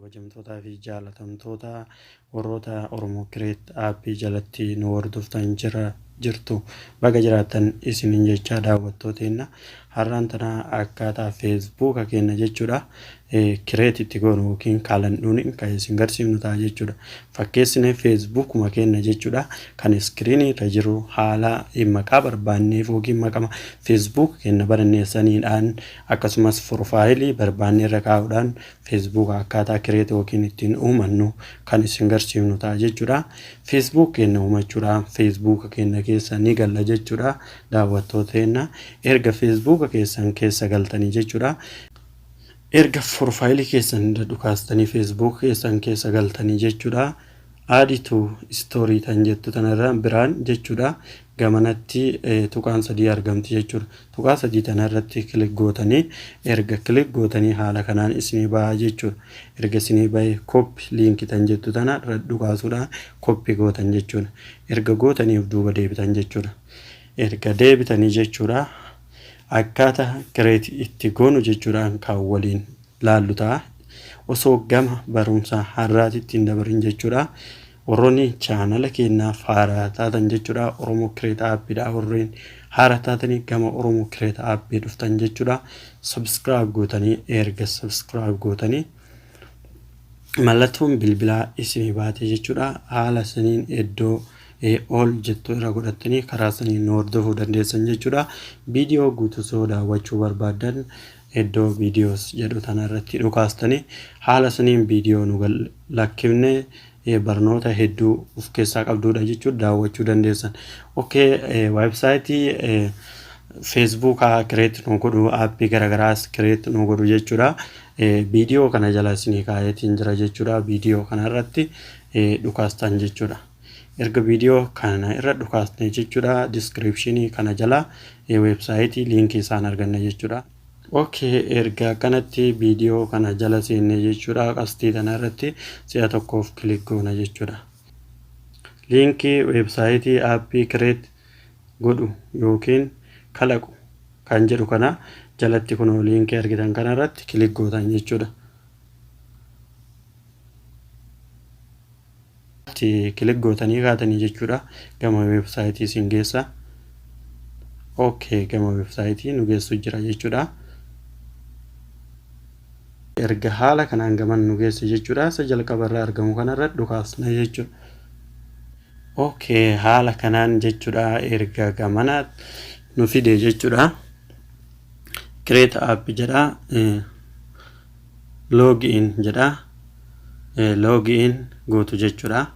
Kabajamtootaa fi jaalatamtoota warroota Oromoo Create App jalatti nu hordoftan jira jirtu, baga jiraattan isiniin jechaa, daawwattooteenna, har'aan tana akkaataa Feesbuuka keenya jechuudha create itti goonu yookiin kaalandhuun kan isin garsiifnu ta'a jechuudha. Fakkeessine Feesbuukuma keenya jechuudha kan iskiriinii irra jiru haala maqaa barbaanneef yookiin maqama Feesbuuk keenya baranneessaniidhaan, akkasumas profaayilii barbaanne irra kaa'uudhaan Feesbuuka akkaataa create yookiin ittiin uumannu kan isin garsiifnu ta'a jechuudha. Facebook keenya uumachuudhaan Feesbuuka keenya keessa ni galla jechuudha, daawwattooteenna. Erga Feesbuuka keessan keessa galtanii jechuudha. Erga profaayilii keessan irra dhukaastanii Feesbuuka keessan keessa galtanii jechuudha. "Add to story" tan jettu tanarra biraan jechuudha. Gamanatti tuqaan sadii argamti jechuudha. Tuqaa sadii tanarratti click gootanii, erga click gootanii haala kanaan isinii ba'a jechuudha. Erga isinii bahe, "copy link" tan jettu tana irra dhukaasuudhaan copy gootan jechuudha. Erga gootaniif duuba deebitan jechuudha. Erga deebitanii jechuudha, akkaataa create itti goonu jechuudhaan kan waliin laallu ta'a. Osoo gama barumsa har'aatitti hin dabarin jechuudha. Warroonni chaanala keenyaaf haaraa taatan jechuudha. Oromoo Create Appiidha. Warreen haaraa taatanii gama Oromoo Create Appii dhuftan jechuudha. Subscribe gootanii, erga subscribe gootanii mallattoon bilbilaa isinii baate jechuudha. Haala saniin iddoo ol jettu irra godhattanii karaa saniin nu hordofuu dandeessan jechuudha. Viidiyoo guutuu soo daawwachuu barbaaddan, iddoo "videos" jedhu tana irratti dhukaastanii haala saniin viidiyoo nu lakkifne barnoota hedduu of keessaa qabdudha jechuudha, daawwachuu dandeessan. Okay, weebsaayitii Feesbuukaa create nu godhu, aappii garaagaraas create nu godhu jechuudha. Viidiyoo kana jala isinii kaayetiin jira jechuudha. Viidiyoo kana irratti dhukaastan jechuudha. Erga viidiyoo kana irra dhukaasne jechuudha, diskiripshinii kana jala weebsaayitii liinkii isaan arganna jechuudha. Okay, erga akkanatti viidiyoo kana jala seenne jechuudha, qastii tana irratti si'a tokkoof click goona jechuudha. Liinkii weebsaayitii aappii create godhu yookiin kalaqu kan jedhu kana jalatti kunoo liinkii argitan kana irratti click gootan jechuudha. Click gootanii kaatanii jechuudha, gama weebsaayitii isin geessa. Okay, gama weebsaayitii nu geessu jira jechuudha. Erga haala kanaan gaman nu geesse jechuudha, isa jalqaba irraa argamu kanarra dhukaasna jechuudha. Okay, haala kanaan jechuudha, erga gamana nu fide jechuudha. "Create app" jedha, "log in" jedha, log in gootu jechuudha.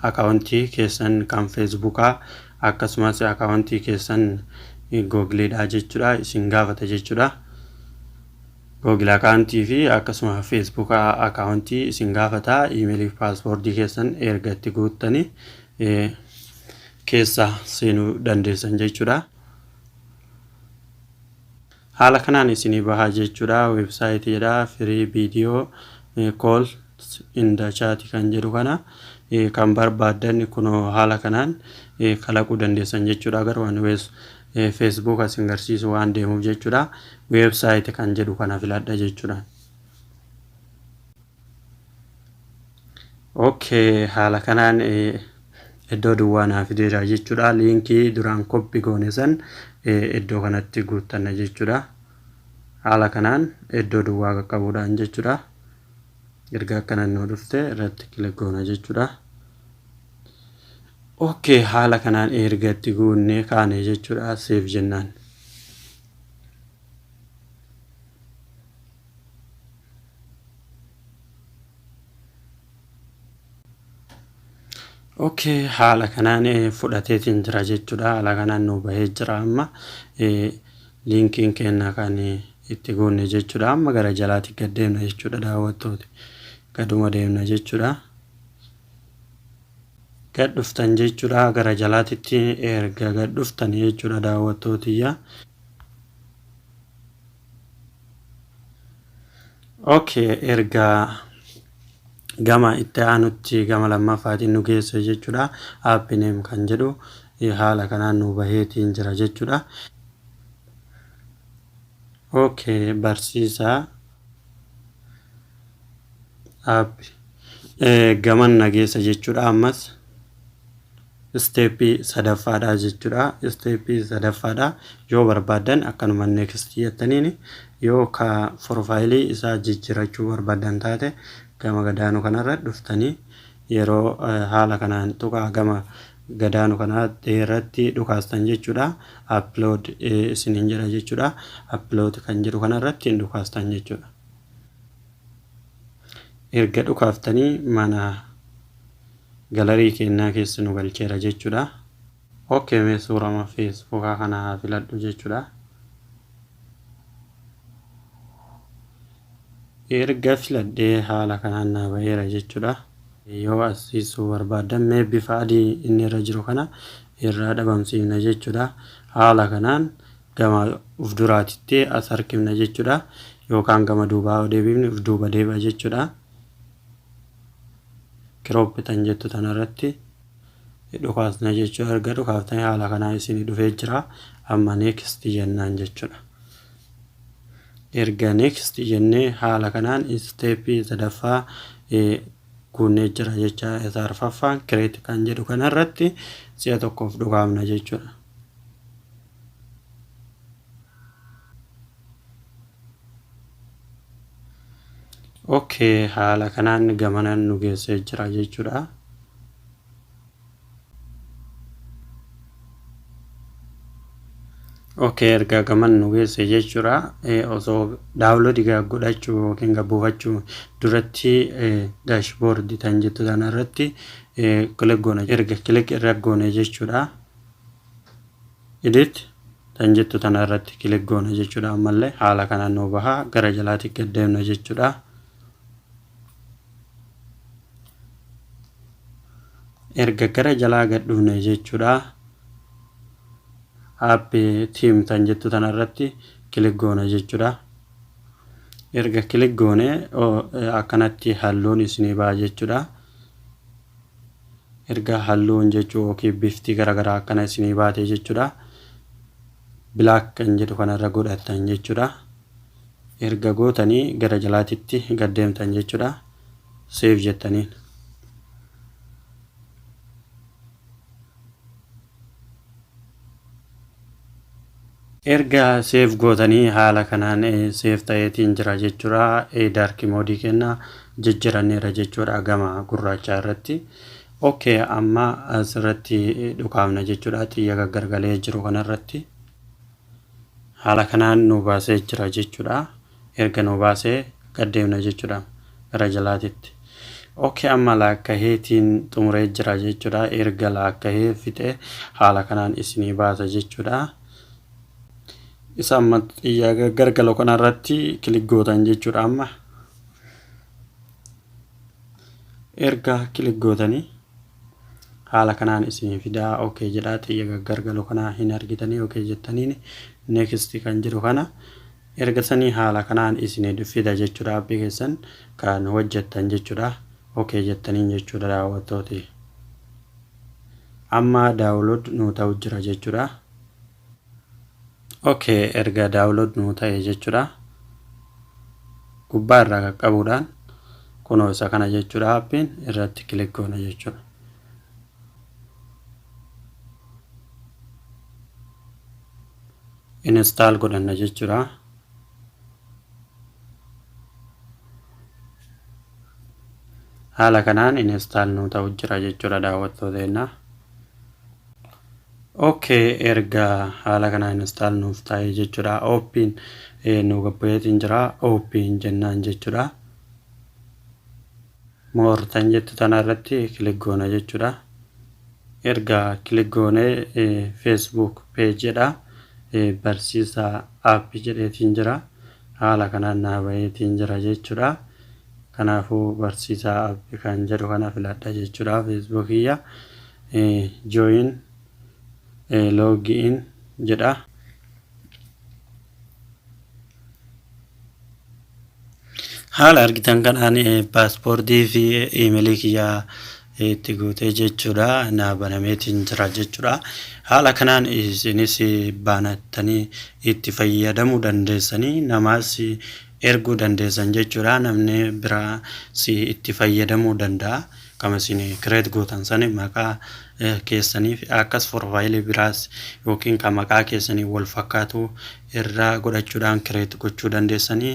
Akaawuntii keessan kan Feesbuukaa akkasumas akaawuntii keessan Googiliidha jechuudha isin gaafata jechuudha. Google akaawuntii fi akkasuma Feesbuukaa akaawuntii isin gaafata. Iimeelii fi paaspoortii keessan erga itti guuttanii keessa seenuu dandeessan jechuudha. Haala kanaan isinii bahaa jechuudha. Weebsaayitiidha. "Free video call and chat" kan jedhu kana kan barbaaddan kunoo haala kanaan kalaquu dandeessan jechuudha. Garuu ani Facebook asin garsiisu waan deemuuf jechuudha. "Website" kan jedhu kana filadha jechuudha. Okay, haala kanaan iddoo duwwaa naa fideera jechuudha. Liinkii duraan copy goone san iddoo kanatti guuttanna jechuudha. Haala kanaan iddoo duwwaa qaqqabuudhaan jechuudha. Erga akkanaan nu dhufte irratti click goona jechuudha. Okay, haala kanaan erga itti guunnee kaane jechuudha, save jennaan. Okay, haala kanaan fudhateetiin jira jechuudha. Haala kanaan nu bahee jira amma liinkiin keenya kan itti guunne jechuudha. Amma gara jalaatti gad deemna jechuudha, daawwattooti. Gaduma deemna jechuudha. Gad dhuftan jechuudha, gara jalaatitti erga gad dhuftan jechuudha, daawwattootiyya. Okay, erga gama itti aanutti, gama lammaffaatiin nu geesse jechuudha. "App name" kan jedhu haala kanaan nu baheetiin jira jechuudha. Okay, barsiisaa App gaman nageessa jechuudha. Ammas step sadaffaadha jechuudha. Step sadaffaadha. Yoo barbaaddan akkanuma next jettaniin, yoo ka profile isaa jijjiirachuu barbaaddan taate, gama gadaanu kanarra dhuftanii yeroo haala kanaan tuqaa gama gadaanu kana irratti dhukaastan jechuudha. Upload isiniin jedha jechuudha. Upload kan jedhu kanarratti hin dhukaastan jechuudha. Erga dhukaaftanii mana gallery kennaa keessa nu galcheera jechuudha. Okay, mee suurama Facebookaa kana haa filadhu jechuudha. Erga filadhee haala kanaan naa baheera jechuudha. Yoo asiisuu barbaaddan, mee bifa adii inni irra jiru kana irraa dhabamsiifna jechuudha. Haala kanaan gama uf duraatitti as harkifna jechuudha. Yookaan gama duubaa deebifne uf duuba deebi'a jechuudha. Crop tan jettu tanarratti dhukaasna jechuudha. Erga dhukaaftanii haala kanaan isinii dhufee jira. Amma next jennaan jechuudha. Erga next jennee haala kanaan step sadaffaa guunnee jira jecha. Isa arfaffaan create kan jedhu kanarratti si'a tokkoof dhukaafna jechuudha. Okay, haala kanaan gamanaan nu geessee jira jechuudha. Okay, erga gaman nu geesse jechuudha. Osoo download godhachuu yookiin buufachuu duratti dashboard tan jettu tanarratti click goona. Erga click irra goone jechuudha. Edit tan jettu tanarratti click goona jechuudha. Ammallee haala kanaan nu baha, gara jalaatti gad deemna jechuudha. Erga gara jalaa gad dhufne jechuudha. App theme tan jettu tanarratti click goona jechuudha. Erga click goone akkanatti halluun isinii baha jechuudha. Erga halluun jechuu yookiin bifti garaagaraa akkana isinii baate jechuudha. Black kan jedhu kanarra godhattan jechuudha. Erga gootanii gara jalaatitti gad deemtan jechuudha. Save jettaniin. Erga save gootanii haala kanaan save ta'eetiin jira jechuudha. Dark mode kenna jijjiiranneera jechuudha gama gurraachaa irratti. Okay, amma asirratti dhukaafna jechuudha, xiyya gaggargalee jiru kanarratti. Haala kanaan nu baasee jira jechuudha. Erga nu baasee gad deemna jechuudha gara jalaatitti. Okay, amma laakkaheetiin xumuree jira jechuudha. Erga laakkahee fixee haala kanaan isinii baasa jechuudha. Isa amma xiyya gaggargalu kanarratti click gootan jechuudha amma. Erga click gootanii haala kanaan isinii fidaa. Okay jedhaa, xiyya gaggargalu kana hin argitanii, okay jettaniin next kan jedhu kana erga sanii haala kanaan isinii fida jechuudha, app keessan kan hojjettan jechuudha. Okay jettaniin jechuudha daawwattooti. Amma download nuu ta'u jira jechuudha. Okay, erga download nuu ta'e jechuudha. Gubbaa irraa qaqqabuudhaan kunoo isa kana jechuudha, appiin irratti click goona jechuudha. Install godhanna jechuudha. Haala kanaan install nuu ta'u jira jechuudha, daawwattoota keenyaa. Okay, erga haala kanaan install nuuf ta'e jechuudha. Open nu gabbu'eetiin jira. Open jennaan jechuudha. More tan jettu tana irratti click goona jechuudha. Erga click goonee Facebook page jedha. Barsiisaa App jedheetiin jira. Haala kanaan naa baheetiin jira jechuudha. Kanaafuu Barsiisaa App kan jedhu kana filadha jechuudha. Facebookiyya join login jedha. Haala argitan kanaan paaspoortii fi iimeelii kiyyaa itti guutee jechuudha. Naa banameetiin jira jechuudha. Haala kanaan isinis banattanii itti fayyadamuu dandeessanii namaas erguu dandeessan jechuudha. Namni biraa si itti fayyadamuu danda'a. Kama isin create gootan sani maqaa keessaniif akkas profile biraas yookiin kan maqaa keessanii wal fakkaatu irraa godhachuudhaan create gochuu dandeessanii,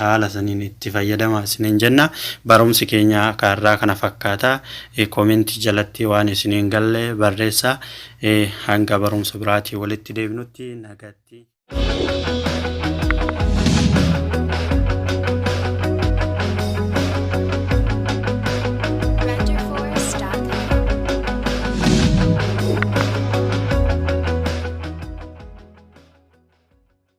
haala saniin itti fayyadama isiniin jenna. Barumsi keenya kaarraa kana fakkaata. Comment jalatti waan isiniin galle barreessa. Hanga barumsa biraatii walitti deebinutti nagatti.